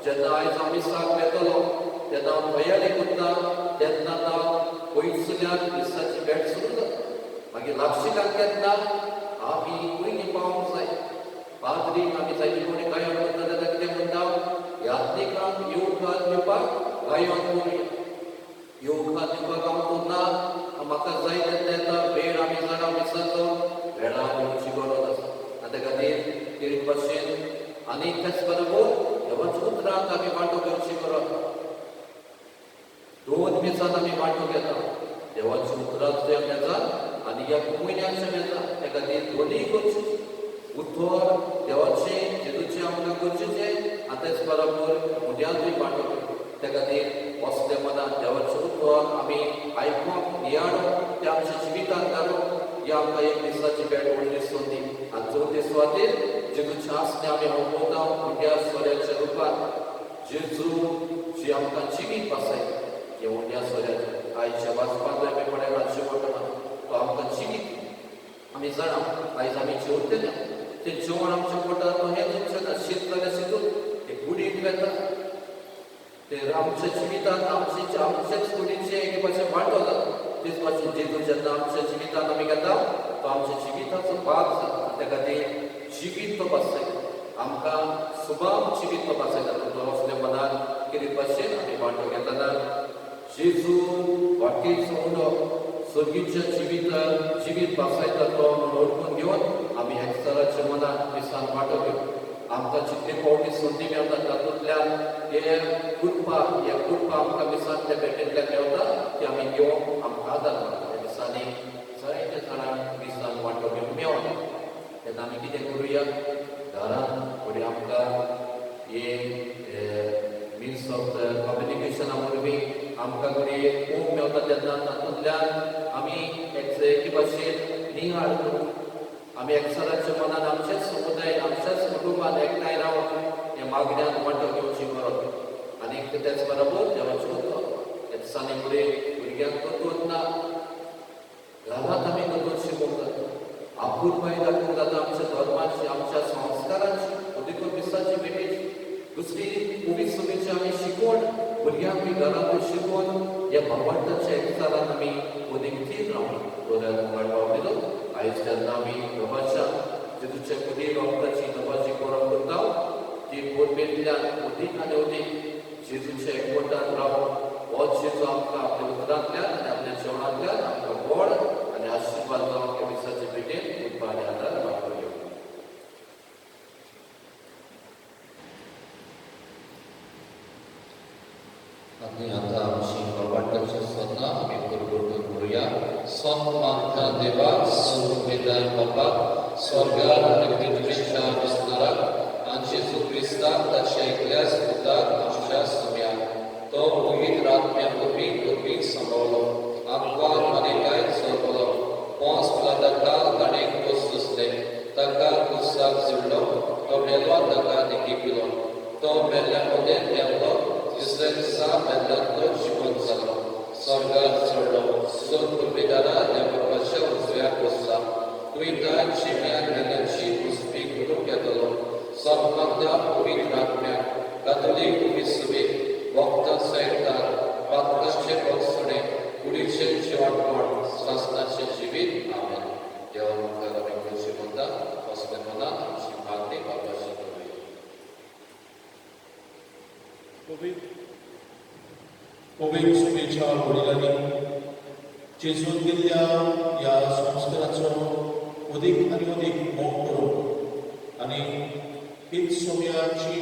जेन्ना आयज हांव मिसाक वेतलो तेन्ना हांव तयारी करता तेन्ना हांव पयसुल्यान मिसाची भेट सुरू जाता. मागीर लागशिल्ल्यान केन्ना आमी पयलीं पावंक जाय. पाद्रीक आमी जायते फावटी गायन करता तेन्ना कितें म्हणटा, यात्रिकांक येवकार दिवपाक गायन करुया. येवकार दिवपाक हांव तूं ना, म्हाका जाय तेन्ना येता. वेळ आमी जाणा मिसाचो वेळार येवची गरज आसा. आनी त्या खातीर ते भाशेन आनी त्याच बरोबर देवाच्या उतरांत आमी वांटो घेवची गरज. दोन मिसांत आमी वांटो घेता, देवाच्या उतरांतल्या मेजान आनी ह्या म्हयन्याच्या मेजान. त्या खातीर दोनूय गरजेचें, उतर देवाचें जेजूचें आमकां गरजेचें आनी तेच बरोबर उद्यांतूय वांटो घेवप. त्या खातीर असल्या मनान देवाचें उतर आमी आयकूंक नियाळूंक तें आमच्या जिवितांत घालूंक ही आमकां एक दिसाची भेट व्हडली संदी. आनी चवथे सुवातेर जेजूचें आसणें आमी अणभवता उंड्या सोऱ्याच्या रुपान. जेजू जी आमकां जिवीत वाचयता ह्या उंड्या सोऱ्याचें आयच्या वाचपांत आमी पळयला शेवटना तो आमकां जिवीत. आमी जाणा आयज आमी जेवतले तें जेवण आमच्या पोटार तो हें तुमचें ना, शीत जाल्यार शितून तें कुडींत वेता, ते आमच्या जिवितांत आमचे आमचेच कुडीचे एके भाशेन वांटो जाता. तेच भाशेन जेजू जेन्ना आमच्या जिवितांत आमी घेता तो आमच्या जिविताचो भाग जाता. त्या खातीर जिवीत तो वाचयता आमकां, सुबाम जिवीत तो वाचयता. तो असल्या मनान कितें भाशेन आमी वांटो घेतना जेजू वाटेचो उंडो सर्गीच्या जिवितान जिवीत वाचयता तो म्हणून वळखून घेवन आमी एकचाराच्या मनान मिसान वांटो घेवन आमकां जितले फावटी संदी मेळटा तातूंतल्यान हे कृपा, हे कृपा आमकां मिसांतल्या भेटेंतल्यान मेळटा ती आमी घेवंक आमकां आदार मेळटा. त्या दिसांनी जायते जाणांक मिसान वांटो घेवंक मेळना तेन्ना आमी कितें करुया, घरांत फुडें आमकां हे मिन्स ऑफ कम्युनिकेशना वरवीं आमकां घडये खूब मेळटा तेन्ना तातूंतल्यान आमी एके भाशेन निहाळ करून आमी एकचाराच्या मनान आमच्याच समुदाय आमच्याच कुटुंबान एकठांय रावन ह्या मागण्यान वांटो घेवची गरज. आनी त्याच बरोबर देवाचें उतर ह्या दिसांनी फुडें भुरग्यांक दोतोर ना, घरांत आमी दोतोर शिकोवंक जाता, आपुरबाय दाखोवंक जाता आमच्या धर्माची, आमच्या संस्काराची, अदिकूच मिसाची भेटेची. दुसरी पवित्र सभेची आमी शिकवण भुरग्यांक घरांत शिकोवन ह्या भावार्थाच्या एकचारान आमी अदीक थीर रावूं. बऱ्या वाडलो आयज जेन्ना आमी देवाच्या जेजूच्या कुडी रक्ताची देवाची परब करता ती परबेंतल्यान अदीक आनी अदीक जेजूच्या एकवटान रावन हो जेजू आमकां आपल्या उतरांतल्यान आनी आपल्या जेवणांतल्यान आमकां गोड आनी आशिर्वाद जावन ह्या मिसाचे भेटेन कृपा आनी आदार मागून घेवं. आनी आतां आमची बाबाटाची सन्ना आमी परगटून करुया. संत मानता देवाक, सर्वमेदान बापाक, स्वर्गार आनी पृथ्वीच्या विस्ताराक, आनी जेजू क्रिस्ताक ताच्या एकल्याच पुताक आमच्या सुम्याक, तो पवित्र आत्म्या वरवीं गर्भीत सांबाळलो, आमकां मानेकाय चललो, पोंस पिलाताखाल ताणें खोस सोंसले, ताका कुर्साक झिडलो, तो मेलो, ताका निकिपिलो, तो मेल्ल्या मदें देंवलो, तिसऱ्या दिसा मेल्ल्यांतलो जिवंत जालो, स्वर्गार चडलो, सर्व पुर्वेदारा देवबापाच्या उजव्याक बसला, तुवें जिव्यान मेल्ल्यांची उजवी करूंक येतलो. संत मानता पवित्र आत्म्याक, कातोलीक सभेक, भक्तांचो एकचार, पातकांचें भोगसणें, कुडीचें जिवणपण, सासणाचें जिवीत. आमेन. देवा मुखार आमी करची म्हणटा असल्या मनान आमची मागणी बाबाची करुया. पवित्र सभेच्या वडिलांनी जेजून दिल्ल्या ह्या संस्काराचो अदीक आनी अदीक मोग करूंक आनी हीच सोम्याची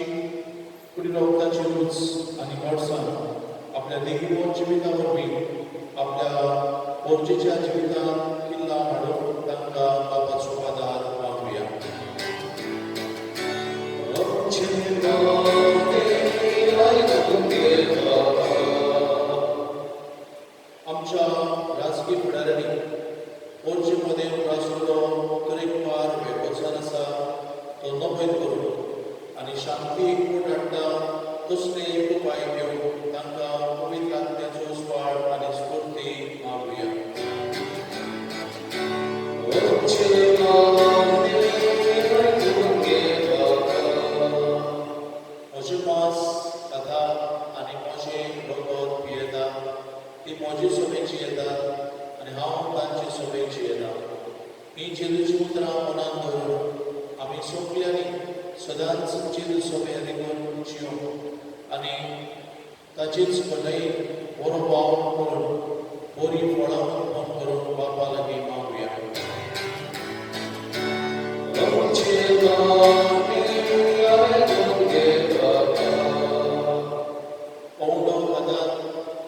कुडी रक्ताची रूच आनी गोडसाण आपल्या देगीमोर जिविता वरवीं आपल्या पोरजेच्या जिवितांत किल्ला हाडून तांकां बापाचो आदार मागुया. आमचे मागणें आयकून घे बाबा. आमच्या राजकीय फुडाऱ्यांनी पोरजे मदें उप्रासलो तरेकवार वेगळोचार आसा तो नपयत करून आनी शांती एकवट हाडटा तसले एक उपाय घेवन तांकां पवित्र आत्म्याचो स्वाड आनी स्फूर्ती मागुया. आमचे मागणें आयकून घे बाबा. म्हजें मास म्हजे सभेक जियेतात आनी हांव तांचे सभेक जियेता. हीं जेजूचीं उतरां मनांत दवरून आमी सगल्यांनी सदांच जेजू सभे रिगून जियोंक आनी ताचेच भलायेक बरो वावर करून बरीं फळां उत्पन्न करून बापा लागीं मागुया. आमचे मागणें आयकून घे बापा. पवंडो खातात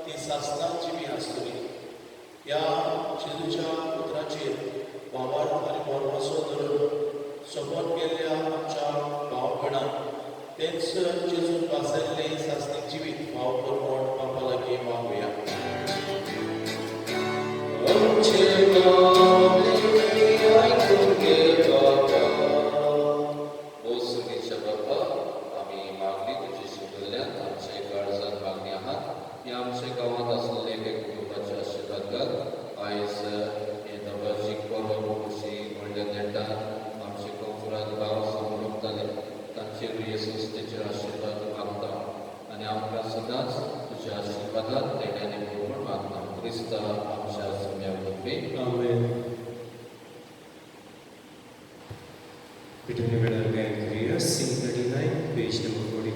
ती सासणां जिवी आसतली. ह्या जेजूच्या उतराचेर भावार्थ आनी भरवंसो धरून सोंपोवन गेल्ल्या आमच्या भाव भयणांक तेंच जेजून वाचयल्लें सासणीक जिवीत फाव कर म्हूण बापा लागीं मागुया. आमचे मागणें आयकून घे बापा. ओ सुगीच्या बापा, आमी मागणी तुजी शिकयल्ल्यान आमचे काळजान मागणी आहात. ह्या आमच्या गांवांत आसलेले एका कुटुंबाचे आशिर्वाद घाल. आयज हे दबाजीक परब खुशी व्हडल्या नेटान आमचे कोंकणांत भाव समरपताले, तांचेरूय येसस्तेचे आशिर्वाद मागता आनी आमकां सदांच तुज्या आशिर्वादान देण्यानी म्हूण मागता, क्रिस्ता आमच्या सुम्या वरवीं. आमेन. Britannia वेळार गायन करूया C 39, page number 45.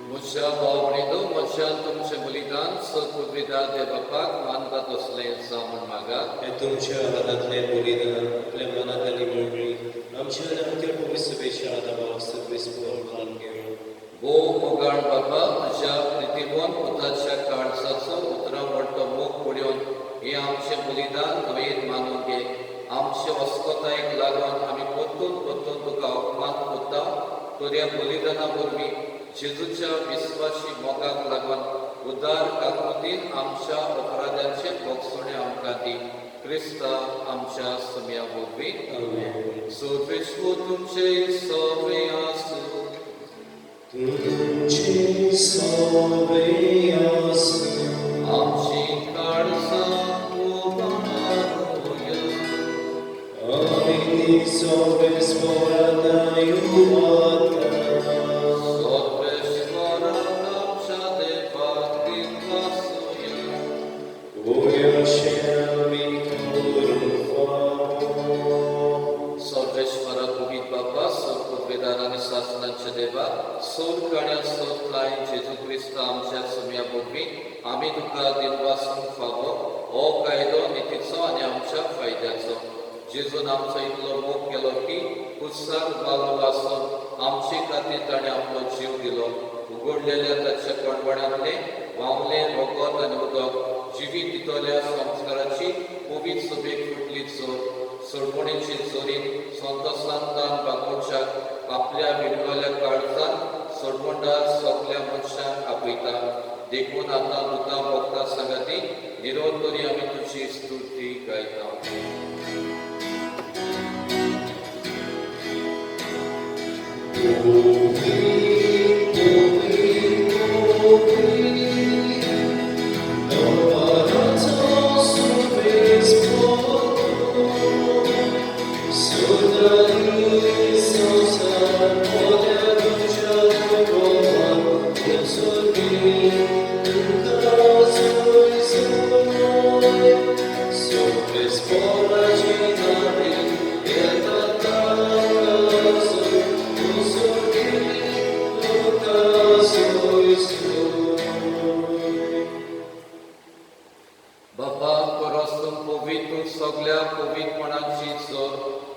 म्हज्या भाव भयणींनो, म्हज्यान तुमचें बलिदान सत्पुद्रिदार देव बापाक मानता तसलें जावं म्हूण मागात. हे तुमच्या हातांतलें बलिदान आपल्या मनात आनी मेळ्ळी आमच्या आनी आमच्या पवित्र सभेच्या आदाबाक सर्वेस्पर मानून घेवं. भोव मोगाळ बाबा, तुज्या प्रितीवन पुताच्या काळजाचो उतरां मोडटो मोग पळोवन हें आमचें बलिदान तुवें मानून घे. आमचे अस्कतायेक लागून आमी परतून परतून तुका अपमान करता, तर ह्या बलिदाना वरवीं जेजूच्या विस्वाशी मोगाक लागून उदार काकुतीन आमच्या अपराधांचे भोगसणे आमकां दी, क्रिस्ता आमच्या सुम्या वरवीं. आमेन. सर्वेश्वर तुमचे सवे आसूं. तुमचे सवे आसूं. आमची काळजां उबारुया. आमी ती सर्वेस्पराक उबारता. सर्वेश्वरान आमच्या देवाक दिनवासुया. वय अशें आमी करूंक फावो. सर्वेश्वरा पुगीत बापा, सर्वपुद्वेदार आनी सासणांच्या देवा, सोर काण्या सोर जेजू क्रिस्त आमच्या सुम्या वरवीं आमी तुका दिनवासूंक फावो. हो कायदो नितीचो आनी आमच्या फायद्याचो. जेजून आमचो इतलो मोग केलो की कुर्सार बावलो आसून आमचे खातीर ताणें आपलो जीव दिलो. उगडलेल्या ताच्या कणवणांतलें व्हांवलें रगत आनी उदक जिवीत दितल्या संस्काराची पवित्र सभेक फुटली जोर. सोडवणेची जोरीन संतोसान दान बागोवच्याक आपल्या विणवल्या काळजान सोडवणदार सगल्या मनशांक आपयता. देखून आतां दुतां भक्तां सांगाती निरंतरी आमी तुजी स्तुती गायता.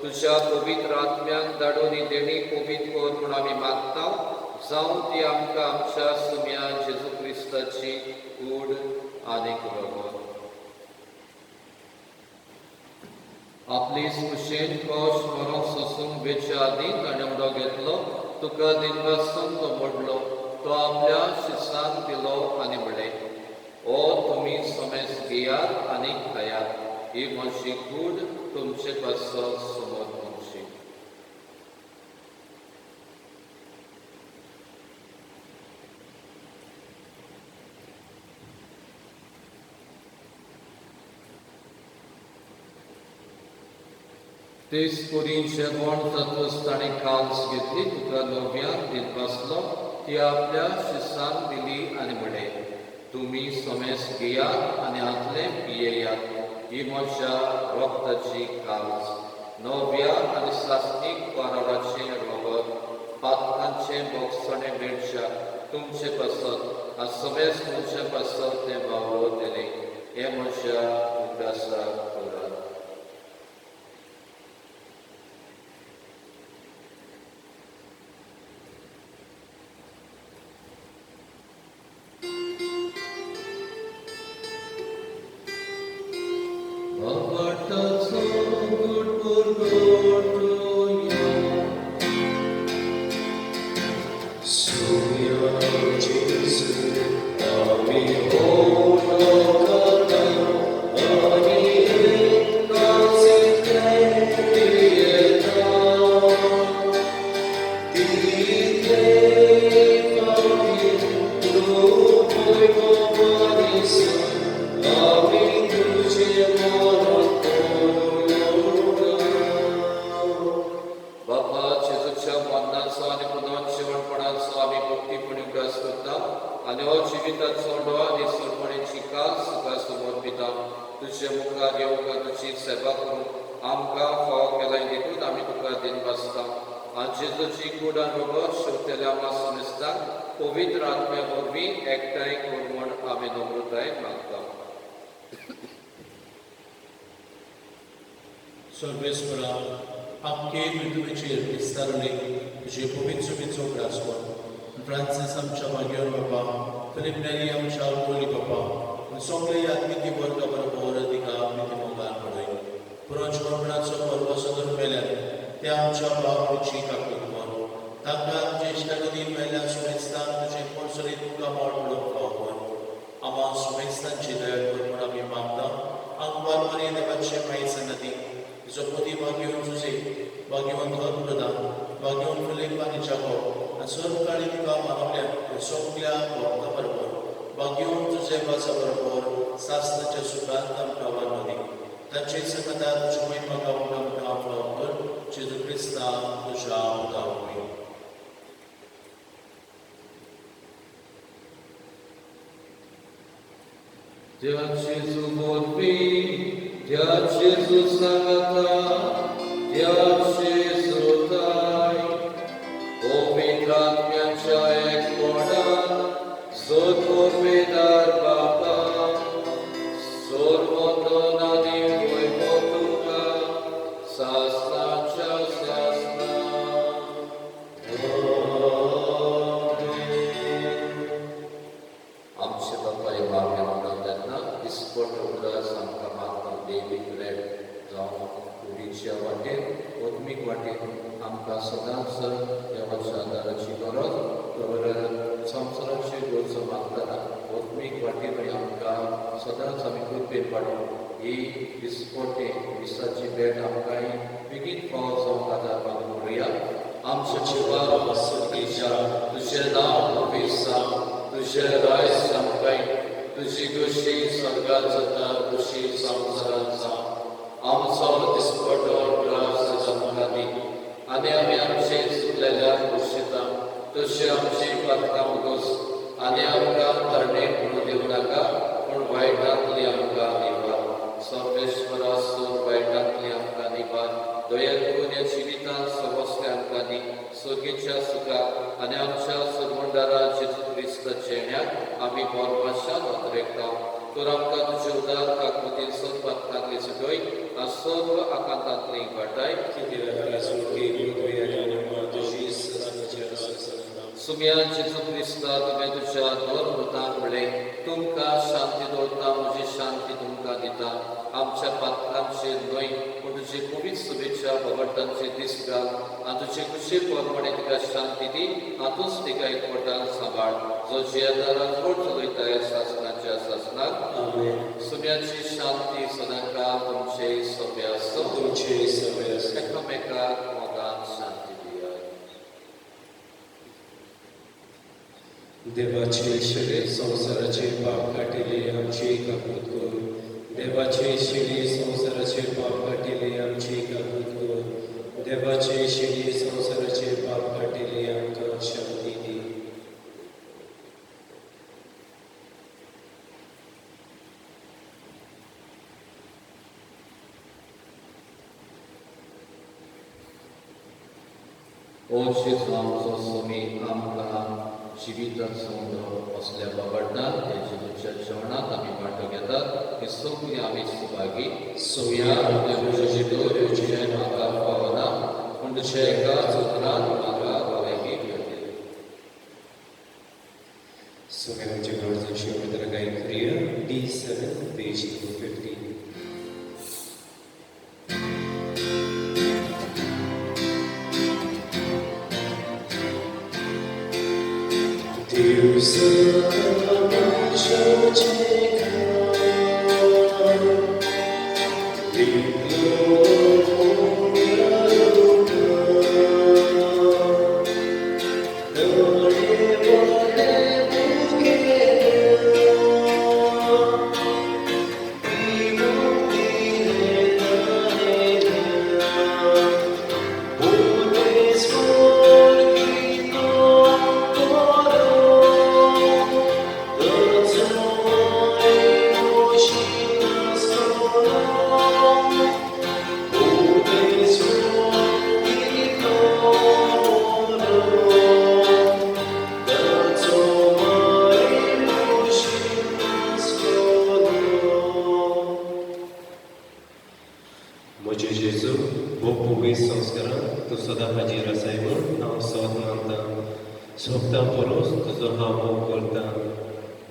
तुज्या पवित्र आत्म्यान धाडून ही देणी पवित्र कर म्हूण आमी मागता, जावं ती आमकां आमच्या सुम्या जेजू क्रिस्ताची कूड आनीक रगत. आपली कुशेन कोश मरोंक सोसूंक वेच्या आदीं ताणें उडो घेतलो, तुका दिनवासून तो मोडलो, तो आपल्या शिसांक दिलो आनी म्हणलें, ओ तुमी समेस घेयात आनी खायात, ही म्हजी कूड तुमचे पासत समोर म्हणची. तेच परी जेवण जातच ताणें काल्स घेतली, तुका नव्यान दिनवासलो, ती आपल्या शिसांक दिली आनी म्हणलें, तुमी समेस घेयात आनी हांतलें पियेयात, ही म्हज्या रक्ताची काल्स, नव्या आनी सासणीक कराराचें रगत, पातकांचें बोगसणें मेळच्या तुमचे पासत आनी समेस मनशां पासत तें वावरतलें, हें म्हज्या उगडासाक करात. बापा, जेजूच्या मरणाचो आनी पुनर्जिवणपणाचो आमी भक्तीपणी उगडास करता आनी हो जिविताचो डो आनी सरपणेची काल तुका समर्पिता. तुजे मुखार येवंक तुजी सेवा करूंक आमकां फावो केलाय देखून आमी तुका दिनवासता. आनी जेजूची कूड आनी रगत शेवतेल्या समेस्तांक पवित्र आत्म्या वरवीं एकठांय कर म्हूण आमी नम्रतायेन मागता. सर्वेस्परा, आपके मृत्यूचेर विस्तारले तुजे पवित्र सभेचो उगडास कर. फ्रांसीस आमच्या भाग्यवान बापा, फिलीप नेरी आमच्या कोली बापा, सगळे आत्मिकी वर्गा बरोबर तिका प्रिती मोगान पडय. पुनर्जिवणपणाचो परवसो धरून मेल्यान त्या आमच्या भावची काकूत कर. तांकां तुजे इश्टागती मेल्ल्या सुमेस्तांक तुजे कोणसरीत मुखामळ पळोवंक फावो कर. आमा सुमेस्तांची दया कर म्हूण आमी मागता. आंकवार मरे देवाचे माई संगती तिचो पती भाग्यवन जुजे, भाग्यवन धर्म प्रधान, भाग्यवन फिलीप आनी जाकोब आनी सर्व काळी तुका मानवल्या त्या सगल्या भक्ता बरोबर भाग्यवन जुजेबाचा बरोबर सासनाच्या सुखांत आमकां वालो दी. तांचे संगता तुजी महिमा गावंक आमकां फावो कर. जेजू क्रिस्ता तुज्या उदा वरवीं. त्या जेजू वरवीं, त्या जेजू सांगाता, त्या जेजू ताय, पवित्र आत्म्याच्या एकपणान सदगुरवेदार बापा, सर्वंदन आनी वैभव तुका सासनाच्या सासना. आमचे बापा ह्या आमी म्हणटा तेन्ना दिसपट उगडास आमकां मागता. डेली ब्रेड जावं कुडीच्या वाटेन आत्मीक वाटेन आमकां सदांच देवाच्या आदाराची गरज. तर संवसाराची गरज मागतना आत्मीक वाटेनूय आमकां सदांच आमी कृपेन वाडोवंक ही दिसपटे विसाची भेट आमकां बेगीन फावो जावंक आदार मागून करुया. आमच्या जिवा सर्गीच्या, तुजें नांव पवित्र जावं, तुजें राज सामकाय, तुजी गोशी स्वर्गात जाता तशी संवसारांत जावं. आमचो दिसपटो ग्रास आमकां दी आनी आमी आमचे चुकलेल्या गोशिता तशी आमची पातकां मुगोस आनी आमकां तरणे म्हणून दिवं नाका, पूण वायटांतली आमकां निवार. सर्वेश्वरा, सोर वायटांतली आमकां निवार. दया करून ह्या जिवितांत समजले आमकां दी सर्गीच्या सुखाक आनी आमच्या सरवंडारा जेजू क्रिस्ताच्या येण्याक आमी बोरपाशान अत्रेकता. तर आमकां तुजे उदार काकूतीन सर्व पातकांतली सुटय आनी सर्व आकांतांतली वाटाय. सुम्या जेजू क्रिस्ता तुवें तुज्या दोन भुतांक म्हणलें, तुमकां शांती दवरता, म्हजी शांती तुमकां दिता. आमच्या पात्रांचेर न्हय पूण तुजी पवित्र शुभेच्छा भगवंतांचे दीस घाल आनी तुजे खुशे प्रमाणे तिका शांती दी. हातूंच तिका एकवटान सांबाळ, जो जियेता राजवट चलयता सासणाच्या सासणाक. सुम्याची शांती सदांकाळ तुमचे सोबे आसूं. तुमचे सगळे आसूं. एकामेकाक मोगान शांती दियात. देवाचे शिरे संवसाराचे पाप काटिले आमची काकूत कर. देवाचे शिरे संवसाराचे पाप काटिले आमची काकूत कर. देवाचे शिरे संवसाराचे पाप काटिले आमकां शांती दी. ओ जेजू आमचो स्वामी, आमकां जिविताचो असल्या बाबडटात त्या जेजूच्या जेवणांत आमी वांटो घेतात हे सगळीं आमी सुभागी. सुम्या तुजें दवरचें म्हाका फावना, पूण तुज्या एकाच उतरान म्हाका भलायकी मेळटली. सुम्या आमच्या गरजांची पत्र गायन करूया. D7 page 250. Deus म्हजे जेजू भोव पवित्र संस्कारान तूं सदां हाजीर आसाय म्हूण हांव सद मानता. सोंपता पोरोस तुजो हांव मोग करता.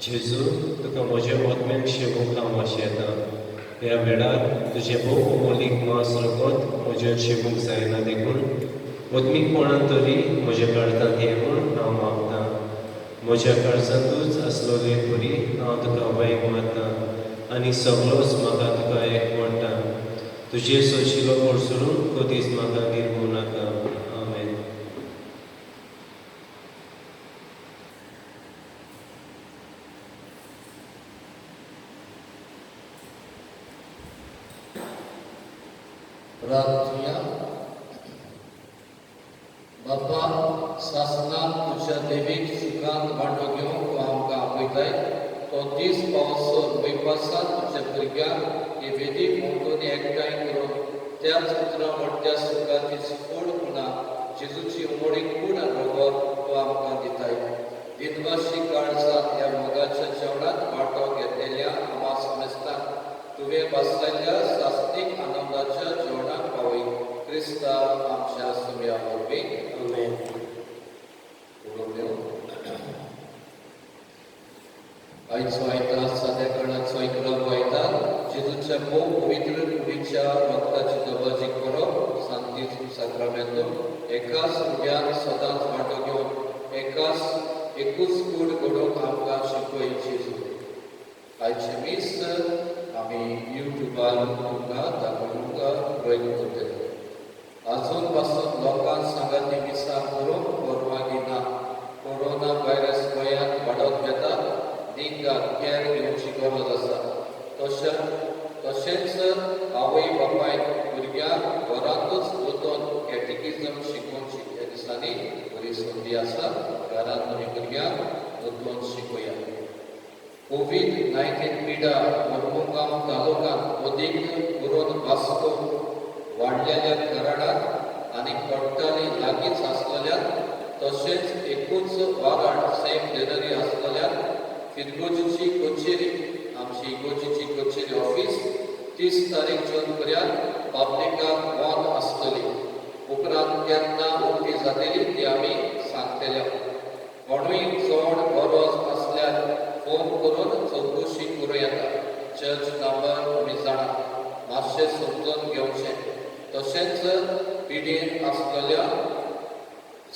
जेजू तुका म्हज्या आत्म्याक शेवूंक हांव आशेता. ह्या वेळार तुजें भोव अमोलीक मांस रगत म्हज्यान शेवूंक जायना देखून आत्मीकपणान तरी म्हज्या काळजांत ये म्हूण हांव मागता. म्हज्या काळजांतूच आसलोले परी हांव तुका वैक मारता आनी सगळोच म्हाका तुका एक पडटा. तुजे सोशिलो कोळसरून कदीच म्हाका निर्मू नाका. आमेन. प्रार्थुया. बापा, सासणान तुज्या देवीक सुखांत वांटो घेवंक तूं आमकां आपयताय. तो दीस पावसर वयपासात तुज्या भुरग्यांक ही वेदी भोंवतणी एकठांय करून त्याच उतरां मोठ्या सुखाची स्फोड पुणा जेजूची उमोडी कूड आनी रगत तूं आमकां दिताय. दिनवाशी काळजान ह्या मोगाच्या जेवणांत वांटो घेतलेल्या आमा समेस्तांक तुवें बसलेल्या सासणीक आनंदाच्या जेवणाक पावय. क्रिस्ता आमच्या सुम्या वरवीं. आमेन. आयचो आयतार साद्या कारणाचो इकरावो आयतार. जेजूच्या भोव पवित्र कुडीच्या रक्ताची दबाजी करप सांतीचो साक्रामेंतो. एकाच रुग्यान सदांच वांटो घेवन एकाच एकूच कूड घडोवंक आमकां शिकय जेजू. आयचें मीस आमी युट्यूबार तुमकां दाखोवंक प्रयत्न करतले. आजून पासून लोकांक सांगाती मिसां करूंक परवानगी ना. कोरोना व्हायरस गोंयांत वाडत घेता. दिंगाक केअर घेवची गरज आसा. तशेंच आवय बापायक भुरग्यांक घरांतूच वचून कॅटिकिजम शिकोवची ह्या दिसांनी बरी संदी आसा. घरांत तुमी भुरग्यांक वचून शिकया. कोवीड-19 पिडा मोरमुगांव तालुक्यांत अदीक करून वास्को वाडलेल्या कारणान आनी कोट्टाली लागींच आसलेल्यान तशेंच एकूच वाराण सेम डेनरी आसलेल्यान फिरगोजीची कचेरी आमची इगोजीची कचेरी ऑफीस 30 तारीख जून पर्यंत पब्लिकाक बंद आसतली. जातली ती आमी सांगतले. कोणूय चड गरज आसल्यार फोन करून चवकशी करूं येता. चर्च नंबर तुमी जाणा, मातशें समजून घेवचें. तशेंच पिडेन आसलेल्या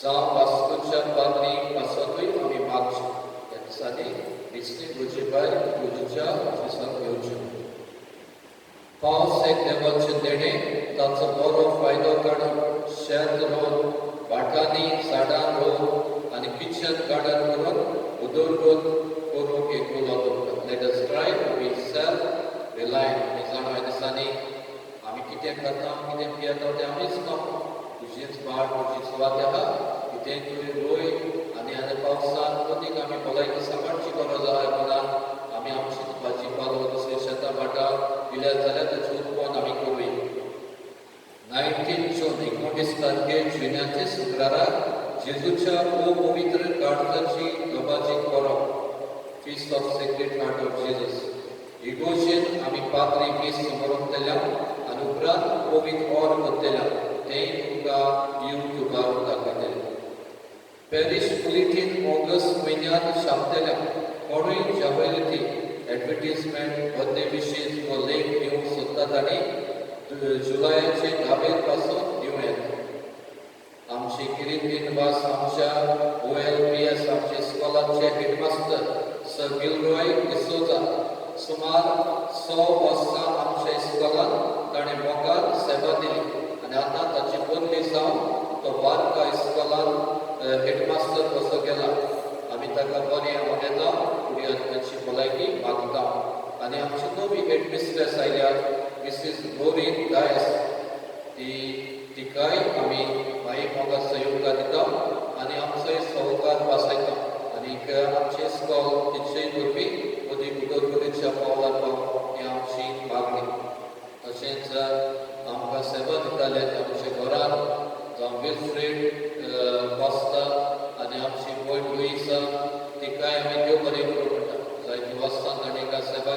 जावं वास्कोच्या पाद्री पासतूय आमी मागचें. ह्या दिसांनी दिसनी गुरुजीबाय गुरुजीच्या ऑफिसांत येवचें. पावस एक देवाचें देणें, ताचो बरो फायदो काडून शेत रोवन, भाटांनी झाडां रोवन आनी किचन गार्डन करून उदरगत करूंक एक उलो तुमकां. Let us try to be self reliant. आमी जाणा, ह्या दिसांनी आमी कितें खाता, कितें पियेता तें आमीच खावं. तुजीच भाट, तुजी सुवात आहा, कितें तुवें रोय. आनी आनी पावसान अदीक आमी भलायकी सांबाळची गरज आहा. म्हणून आमी आमची भाजी पालो, दुसरी शेतां भाटां दिल्यार जाल्यार ताचें उत्पन्न आमी करुया. 19 जून, 19 तारखे जुन्याचे शुक्राराक जेजूच्या ओ पवित्र काळजाची दबाजी करप, Feast of Sacred Heart of Jesus. इगोर्जेन आमी पाद्री मीस समरोवतल्या आनी उपरांत पवित्र ऑर करतल्या, तेंय तुमकां युट्यूबार दाखयतले. पॅरिश बुलेटीन ऑगस्ट म्हयन्यांत छापतल्या. कोणूय जाहिराती, एडवर्टीजमेंट, बर्थडे विशीज वा लेख दिवंक सोदता तांणी जुलयाचे 10वेर पासून दिवं येता. आमची किरितीन वास आमच्या OLPS, आमच्या इस्कॉलाचे हेडमास्टर सर गिलरॉय डिसोजा. सुमार 100 वर्सां आमच्या इस्कॉलान ताणें मोगान सेवा दिली आनी आतां ताची बदली जावन तो बारका इस्कॉलान हेडमास्टर कसो गेला. आमी ताका बरें उलयता, फुडें ताची भलायकी मागता. आनी आमची नवी हेडमिस्ट्रेस आयल्या, मिसीस ग्लोरीन डायस, ती तिकाय आमी माई मोगा सहयोगा दिता आनी आमचोय सहकार वासयता आनीक आमचें इस्कॉल तिचे वरवीं अदीक उदरगतीच्या पावलार पावूं ही आमची मागणी. तशेंच आमकां सेवा दिताले ते आमच्या घरांत जावं विल्फ्रेड कॉस्ता आनी आमची भयण लुईसा, तिकाय आमी देव बरें करूं म्हणटा. जायती वर्सां ताणें सेवा